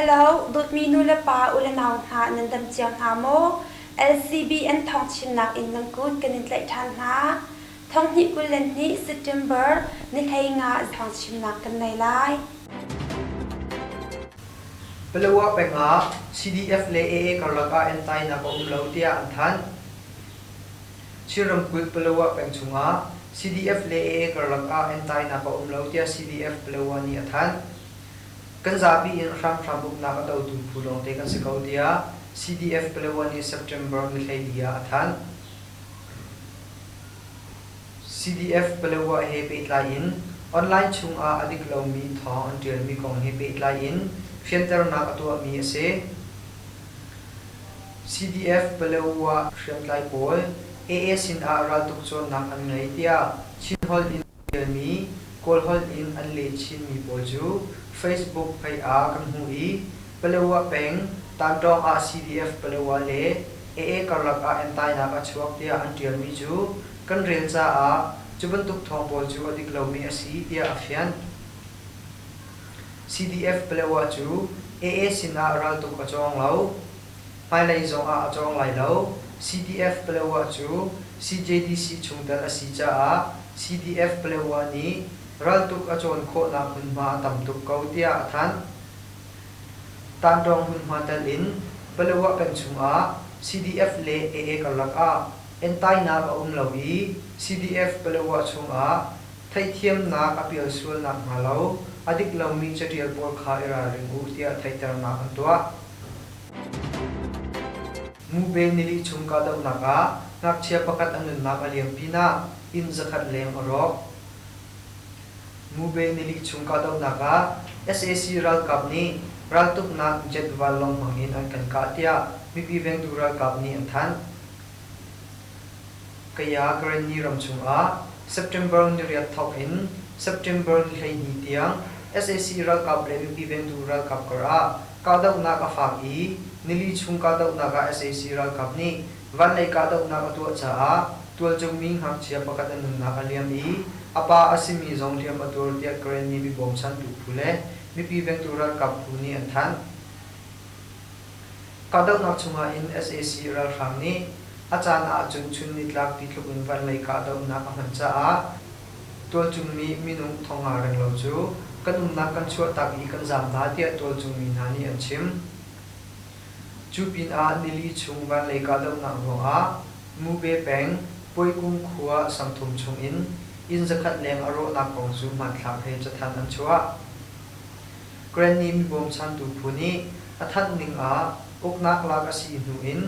Hello, dawtmi nu le pa, u le nau hna nan dam cio hna maw? LCBN thawngchimnak in nan kut kan in tlaih ṭhan hna. Thonghnih 22 September ni 15 thawngchimnak kan nei lai. Palawa peng ah CDF le AA karlak ah entainak a um lo tiah an thanh. Chin ramkulh Palawa peng chungah CDF le AA karlak ah entainak a um lo tiah CDF Palawa nih a thanh. Kan zapi in hramhram uknak a dotu phu lawngte kan si ko tiah CDF Palawa nih September ni 14 ah a thanh. CDF Palawa he pehtlai in online chungah a dik lomi thawng an ṭialmi kong he pehtlai in fianternak a tuahmi a si. CDF Palawa hriamtlai pawl AA sinah raltuk cawnnak an ngei tiah Chin holh in ṭialmi Kawl holh in an leh chinmi pawl cu Facebook pei ah kan hmuh i Palawa peng Tantawng ah CDF Palawa le AA karlak ah entainak a chuak tiah an ṭialmi cu kan rel caah cu bantuk thawng pawl cu a dik lomi a si tiah a fianh. CDF Palawa cu AA sinah raltuk a cawng lo. Hmailei zongah a cawng lai lo. CDF Palawa cu CJDC chungtel a si caah CDF Palawa nih raltuk a cawn khawhnak hmunhma a tam tuk ko tiah a thanh. Tanṭawng hmunhma tel in Palawa peng chungah CDF le AA karlak ah entainak a um lo i CDF Palawa chungah theihthiamnak a pial sual nakhnga lo a dik lomi caṭial pawl kha i ralring u tiah theihternak an tuah. Mube nili chung kahdohnak ah ngakchia pakhat a nunnak a liam pinah inn zakhat leng a rawk. Mube nili chung kahdohnak ah sac ralkap nih raltuknak jet vanlawng hmang in an kan kah tiah mipi vengtu ralkap nih an thanh. Kaya Karenni ram chungah September niriat thawk in September ni 12 tiang sac ralkap le mipi vengtu ralkap kar ah kahdohnak a fak i nili chung kahdohnak ah sac ralkap nih vanlei kahdohnak a tuah caah tualcungmi ngakchia pakhat a nunnak a liam i a pa a simi zong hliam a tuar tiah Karenni mibawmchantu phu le mipi vengtu ralkap phu nih an thanh. Kahdohnak chungah in sac ralhrang nih a caan ahcun chun nitlak ti tluk in vanlei kahdohnak a hman caah tualcungmi minung 5,000 renglo cu kan umnak kan chuahtak i kan zaam hna tiah tualcungmi hna nih an chim. Cu pinah nili chung vanlei kahdohnak ruangah Mube peng Puaikung khua sangthum chungin inn zakhat leng a rawhnak kong cu hmanthlak he cathanh an chuah. Granny mibawmchantu phu nih a thanh ning ah uknak lak a si hnu in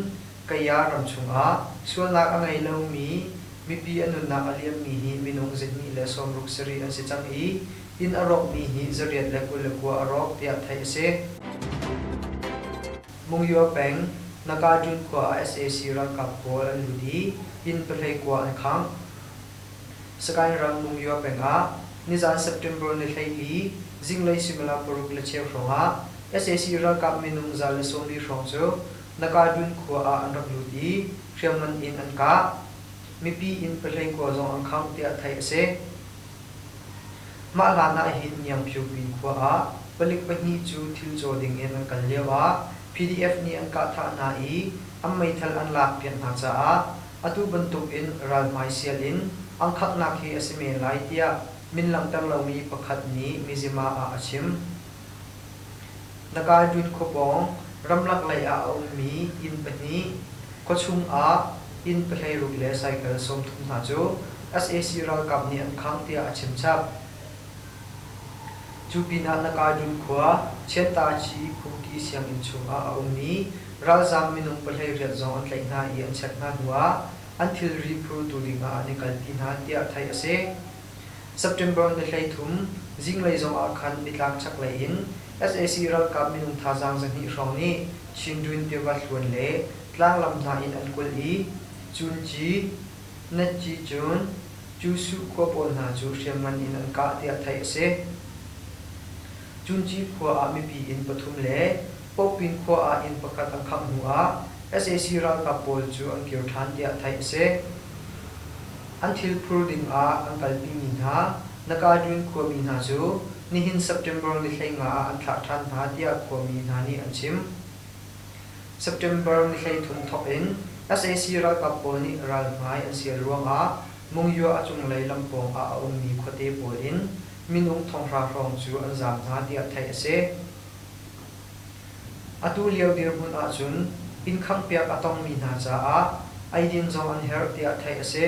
Kaya ram chungah sualnak a ngei lomi mipi a nunnak a liammi hi minung 267 an si cang i inn a rawkmi hi 829 a rawk tiah theih a si. Mungyo peng Nakajun khua ah sac ralkap pawl an lut i inn 19 an khangh. Sagaing ram Mungyo peng ah nizan September ni 14 zinglei suimilam 6:15 hrawng ah sac ralkap minung 140 hrawng cu Nakadun khua ah an rak lut i hriamngan in an kah. Mipi inn 19 zong an khangh tiah theih a si. Mah hlan ah hin Niangphyupin khua ah palik pahnih cu thil caw ding in an kal lio ah PDF nih an kah thah hna i an meithal an lak piak hna caah atu bantuk in ralhmai sial in an khanghnak hi a si men lai tiah min langhter lomi pakhat nih Mizzima ah a chim. Nakaltun khua pawng ramlak lei ah a ummi inn pahnih, khuachung ah inn 16 le cycle 30 hna cu sac ralkap nih an khangh tiah a chimchap. Cu pinah Nakaltun khua Chiantaci phungki sianginn chungah a ummi ralzaam minung 18 zong an tlaih hna i an chek hna hnuah an thilri phurtu dingah an i kalpi hna tiah theih a si. September ni 13 zinglei zong ah khan nitlak chaklei in sac ralkap minung thazaang 200 hrawng nih Chindwin tiva thluan le tlanglam hna in an kulh i Cunci, Natci cun Cusuh khua pawl hna cu hriamngan in an kah tiah theih a si. Cunci khua ah mipi inn pathum le Pokpin khua ah inn pakhat an khangh hnu ah sac ralkap pawl cu an kir ṭhan tiah theih a si. An thil phur ding ah an kalpimi hna Nakadun khuami hna cu nihin September ni 15 ah an thlah ṭhan hna tiah khuami hna nih an chim. September ni 13 thawk in sac ralkap pawl nih ralhmai an sial ruangah Mungyo a cunglei lam pawng ah a ummi khuate pawl in minung 500 hrawng cu an zaam hna tiah theih a si. Atu lio dirhmun ahcun inn khanghpiak a tongmi hna caah eidin zong an herh tiah theih a si.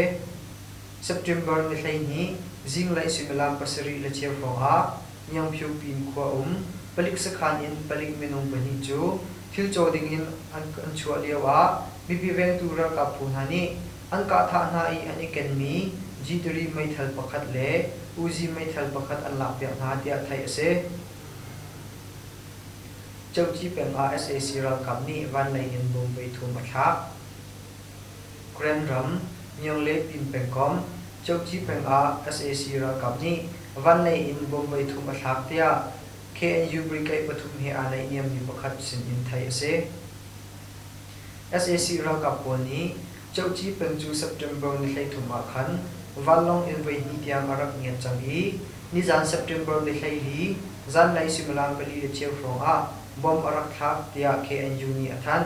September ni 12 zinglei suimilam 7:15 hrawng ah Ngiangphyupin khua um palik sakhan in palik minung pahnih cu thil caw ding in an chuah lio ah mipi vengtu ralkap phu hna nih an kahthah hna i an i kenmi G3 meithal pakhat le Uzi meithal pakhat an lakpiak hna tiah theih a si. Coci peng ah sac ralkap nih vanlei in bom voi thum a thlak. Karen ram, Myangle Pin pengkomh, Coci peng ah sac ralkap nih vanlei in bom voi thum a thlak tiah KNU brigade pathum he aa naihniammi pakhat sin in theih a si. Sac ralkap pawl nih Coci peng cu September ni 13 ah khan vanlawng in voihnih tiang a rak ngiat cang i nizan September ni 14 zanlei suimilam 4:15 hrawng ah bomb a rak thlak tiah KNU nih a thanh.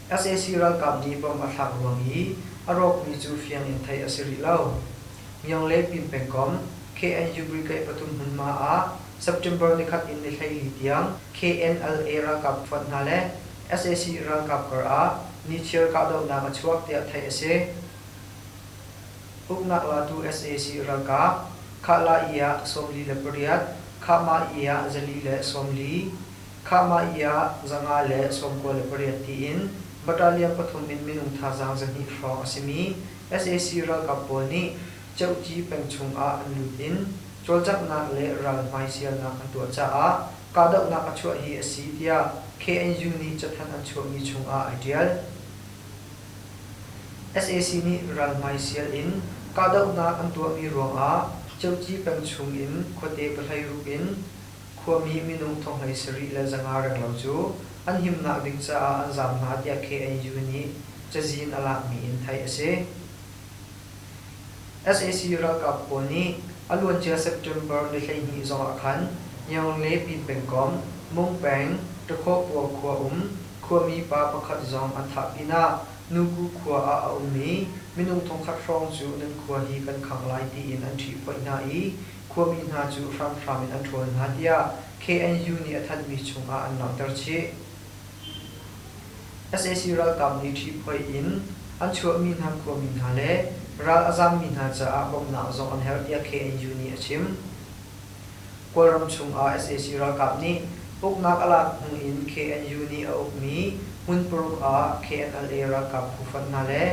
Sac ralkap nih bomb a thlak ruang i a rawkmi cu fiang in theih a si rih lo. Myangle Pin pengkomh KNU brigade pathum hmunhma ah September nikhat in ni 14 tiang KNLA ralkap fonh hna le sac ralkap kar ah nichiar kahdohnak a chuak tiah theih a si. Uknak latu sac ralkap Khahla i ah 48, Khahma i ah 440, Khahma i ah 598 tiin battalion pathum in minung thazaang 200 hrawng a simi sac ralkap pawl nih Cohci peng chung ah an lut in cawlcanghnak le ral hmaisialnak an tuah caah kahdohnak a chuah hi a si tiah KNU nih cathanh an chuahmi chung ah ai ṭial. Sac nih ral hmaisial in kahdohnak an tuahmi ruangah Cohci peng chung in khuate 16 in khuami minung 7,500 renglo cu an himnak ding caah an zaam hna tiah KNU nih cazin a lakmi in theih a si. Sac ralkap pawl nih a luancia September ni 12 zong ah khan Nyaung Pin pengkomh, Mung peng, Takhawhpua khua um khuami pa pakhat zong an thah pinah Nuku khua ah a ummi minung 1,000 hrawng cu nan khua hi kan khangh lai tiin an ṭhihphoih hna i khuami hna cu hramhram in an ṭhawl hna tiah KNU nih a thanhmi chungah an langhter chih. Sac ralkap nih ṭhihphoih in an chuahmi hna khuami hna le ral a zammi hna caah bawmhnak zong an herh tiah KNU nih a chim. Kawlram chungah sac ralkap nih uknak a lak hnu in KNU nih a ukmi hmun paruk ah KNLA ralkap phu fonh hna le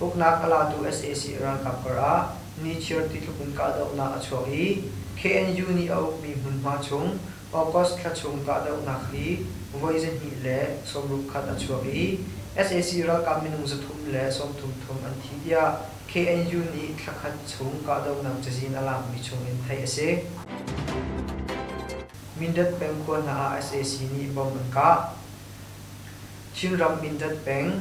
uknak a latu sac ralkap kar ah nichiar ti tluk in kahdohnak a chuak i KNU nih a ukmi hmunhma chung August thla chung kahdohnak hi voi 261 a chuak i sac ralkap minung 333 an thi tiah KNU nih thla khat chung kahdohnak cazin a lakmi chung in theih a si. Mindat peng khua hna ah sac nih bomb an kah. Chinram Mindat peng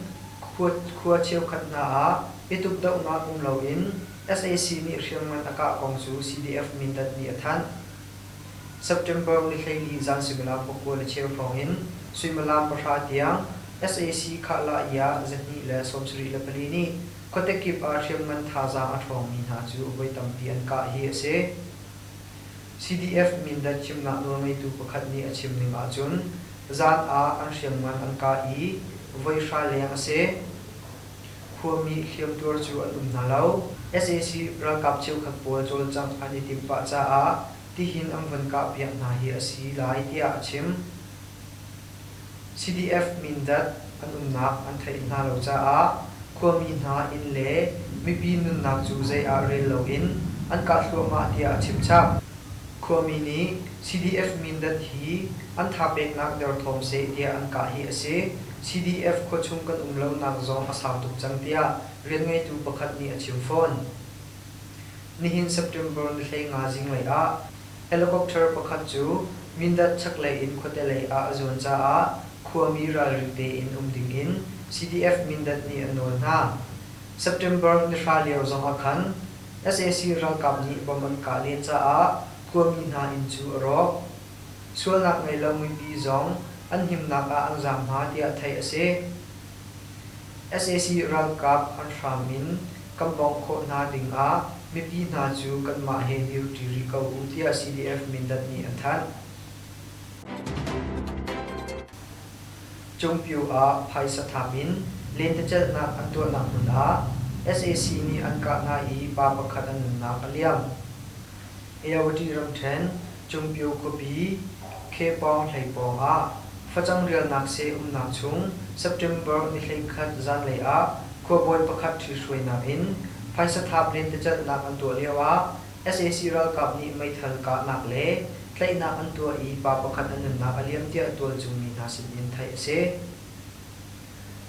khua cheukhat hna ah i tukdohnak um loin sac nih hriamngan a kah kong cu CDF Mindat nih a thanh. September ni 14 zan suimilam 9:15 hrawng in suimilam 10 tiang sac Khahlah ah 274 nih khuate kip ah hriamngan thazaang a ṭhawngmi hna cu voi tampi an kah hi a si. CDF Mindat chimnak nawlngeitu pakhat nih a chim ning ahcun zan ah an hriamngan an kah i voi hra leng a si. Khuami hliamtuar cu an um hna lo. Sac ralkap cheukhat pawl cawlcangh an i timh pah caah tihin an von kahpiak hna hi a si lai tiah a chim. CDF Mindat an umnak an theih hna lo caah khuami hna inn le mipi nunnak cu zei ah rel loin an kah thluahmah tiah a chimchap. Khuami nih CDF Mindat hi an thapeknak derthawm seh tiah an kah hi a si. CDF khuachung kan um lonak zong a sau tuk cang tiah rianngeitu pakhat nih a chim fawn. Nihin September ni 15 zinglei ah helicopter pakhat cu Mindat chaklei in khuate lei ah a zuan caah khuami ralring tein um ding in CDF Mindat nih an nawl hna. September ni 10 lio zong ah khan sac ralkap nih bomb an kah len caah. khuami hna inn cu a rawk. Sualnak ngei lo mipi zong an himnak ah an zaam hna tiah theih a si. Sac ralkap an hram in kan bawmh khawh hna ding ah mipi hna cu kanmah he dirṭi rih ko u tiah CDF Mindat nih an thanh. Cungpio ah phaisa thap in lentecelhnak an tuahnak hmun ah sac nih an kah hna i pa pakhat a nunnak a liam. Ayawady ramṭhen Cungpio khuapi Khepawng hlei pawng ah facang rialnak seh umnak chung September ni 11 zanlei ah khuabawi pakhat ṭhihruainak in phaisa thap lentecelhnak an tuah lio ah sac ralkap nih meithal kahnak le tlaihnak an tuah i pa pakhat a nunnak a liam tiah tualchung mi hna sinin theih a si.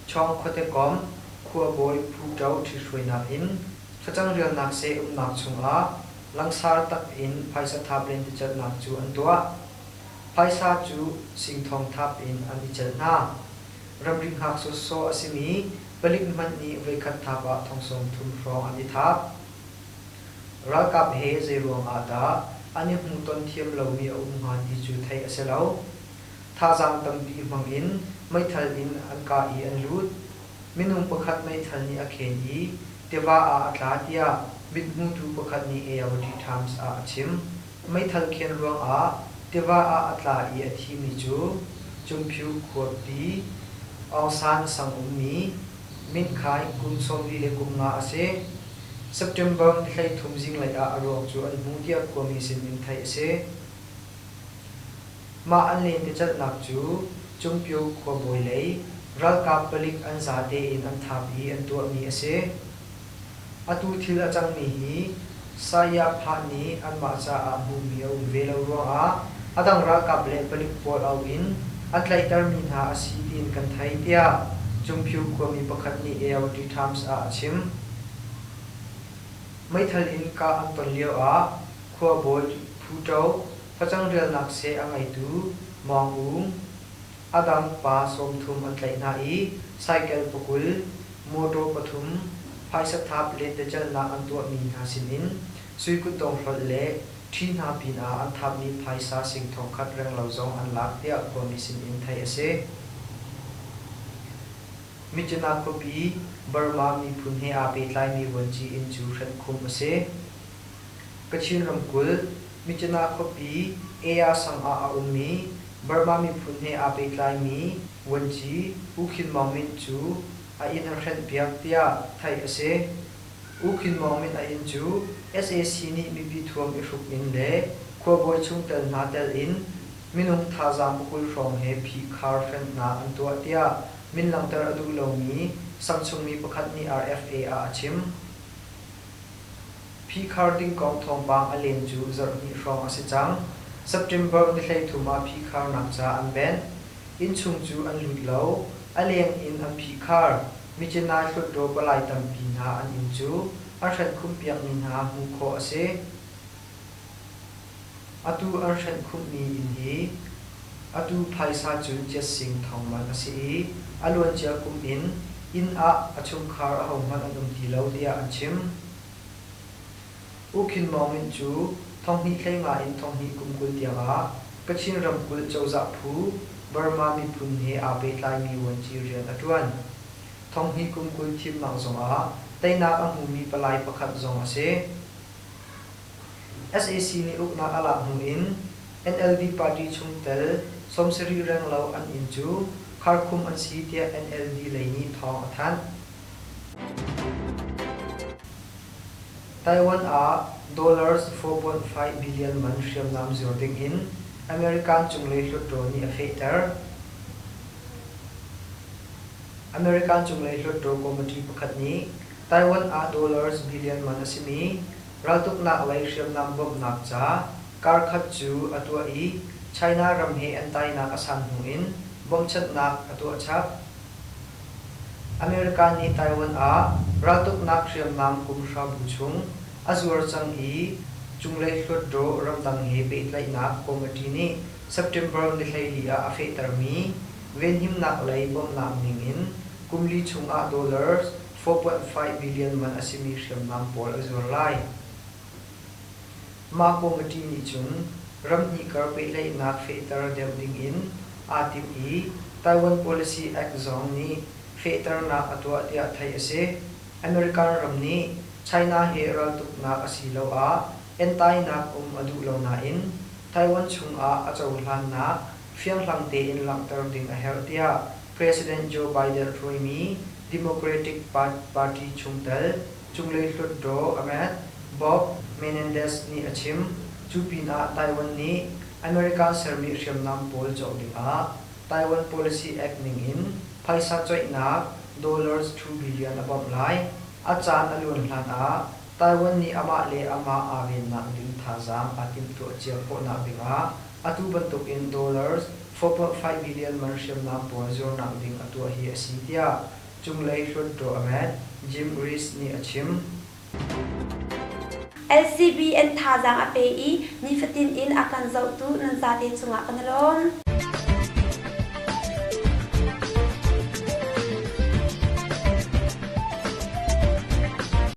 Chawng khuate kom khuabawi Phu Ṭo ṭhihruainak in facang rialnak seh umnak chungah langsar tak in phaisa thap lentecelhnak cu an tuah. Phaisa cu singthong thap in an i celh hna. Ramri hngak sawsawh a simi palik hmanh nih voikhat thap ah thong 30 hrawng an i thap. Ralkap he zeiruang ah dah an i hmuhton thiam lomi a um hnga ti cu theih a si lo. Thazaang tampi hmang in meithal in an kah i an lut. Minung pakhat meithal nih a khen i tiva ah a tla tiah mithmutu pakhat nih Ayawady Times ah a chim. Meithal khen ruangah tiva ah a tla i a thimi cu Cungphyu khuapi Aung San sang ummi Minkhai kum 45 a si. September ni 13 zinglei ah a ruak cu an hmuh tiah khuami sinin theih a si. Mah an lentecelhnak cu Cungpyo khuabawi lei ralkap palik an zate in an thap i an tuahmi a si. Atu thil a cangmi hi Saya-phah nih anmah caah hmuhmi a um ve lo ruangah a dang ralkap le palik pawl auh in an tlaihtermi hna a si tiin kan thei tiah Cungphyu khuami pakhat nih AOT Times ah a chim. Meithal in kah an ton lioah khuabawi Phu Ṭo, facang rialnak seh a ngeitu Mawng Ung, a dang pa 30 an tlaih hna i saikel pakul, mawṭaw pathum, phaisa thap lentecelhnak an tuahmi hna sinin sui kutdong hrolh le ṭhi hna pinah an thapmi phaisa sing thongkhat renglo zong an lak tiah khuami sinin theih a si. Myitkyina khuapi Burma miphun he aa pehtlaimi vuanci inn cu hrenhkhumh a si. Kachin ramkulh, Myitkyina khuapi Aya sang ah a ummi Burma miphun he aa pehtlaimi vuanci U Khin Maung Myint cu a inn an hrenhpiak tiah theih a si. U Khin Maung Myint a inn cu sac nih mipi thuam i hruk in le khuabawi chungtel hna tel in minung thazaang pakul hrawng he phihkhar hrenhnak an tuah tiah min langhter a duh lomi sangchungmi pakhat nih RFA ah a chim. Phihkhar ding kong thawngpang a len cu zarhhnih hrawng a si cang. September ni 13 ah phihkharnak ca an benh. Innchung cu an lut lo. A leng in an phihkhar. Myitkyina Hlutdaw palai tampi hna an inn cu an hrenhkhumhpiakmi hna hmuh khawh a si. Atu an hrenhkhumhmi inn hi atu phaisa cun ciatsing thong man a si i a luancia kum in inn ah a chungkhar ahohmanh an um ti lo tiah an chim. U Khin Maung Myint cu 2015 in 2020 tiangah Kachin ramkulh cozah phu Burma miphun he aa pehtlaimi vuanci rian a ṭuan. 2020 thimnak zongah teinak a hmumi palai pakhat zong a si. Sac nih uknak a lak hnu in NLD party chungtel 70 renglo an inn cu kharkhumh an si tiah NLD lei nih thawng a thanh. Taiwan ah dollars 4.5 billion man hriamnam zuar ding in American cunglei hluttaw nih a fehter. American cunglei hluttaw committee pakhat nih Taiwan ah dollars billion man a simi raltuknak lei hriamnam bawmhnak ca karkhat cu a tuah i China ram he an tainak a san hnu in bawmchanhnak a tuah chap. America nih Taiwan ah raltuknak hriamnam kum hrabu chung a zuar cang i cunglei hluttaw ramdang he pehtlaihnak committee nih September ni 14 ah a fehtermi venhimnak lei bawmhnak ning in kum li chung ah dollars 4.5 billion man a simi hriamnam pawl a zuar lai. Mah committee nih cun ramhnih kar pehtlaihnak fehter deuh dingin aa tim i Taiwan Policy Act zong nih fehternak a tuah tiah theih a si. American ram nih China he raltuknak asiloah entainak um a duh lo nain Taiwan chungah a cohlannak fianghlang tein langhter ding a herh tiah President Joe Biden hruaimi Democratic Party chungtel cunglei hlutdaw Ahmed Bob Menendez nih a chim. Cu pinah Taiwan nih American sermi hriamnam pawl cawk dingah Taiwan Policy Act ningin phaisa coihnak dollars 2 billion a bawmh lai. A caan a luan hlanah Taiwan nih amah le amah aa vennak ding thazaang aa timhtuah cia khawhnak dingah atu bantukin dollars 4.5 billion man hriamnam pawl zuarnak ding a tuah hi a si tiah cunglei hlutdaw Ahmed Jim Rees nih a chim. LCBN thazaang a pe i nifatin in a kan zohtu nan zate cungah kan i lawm.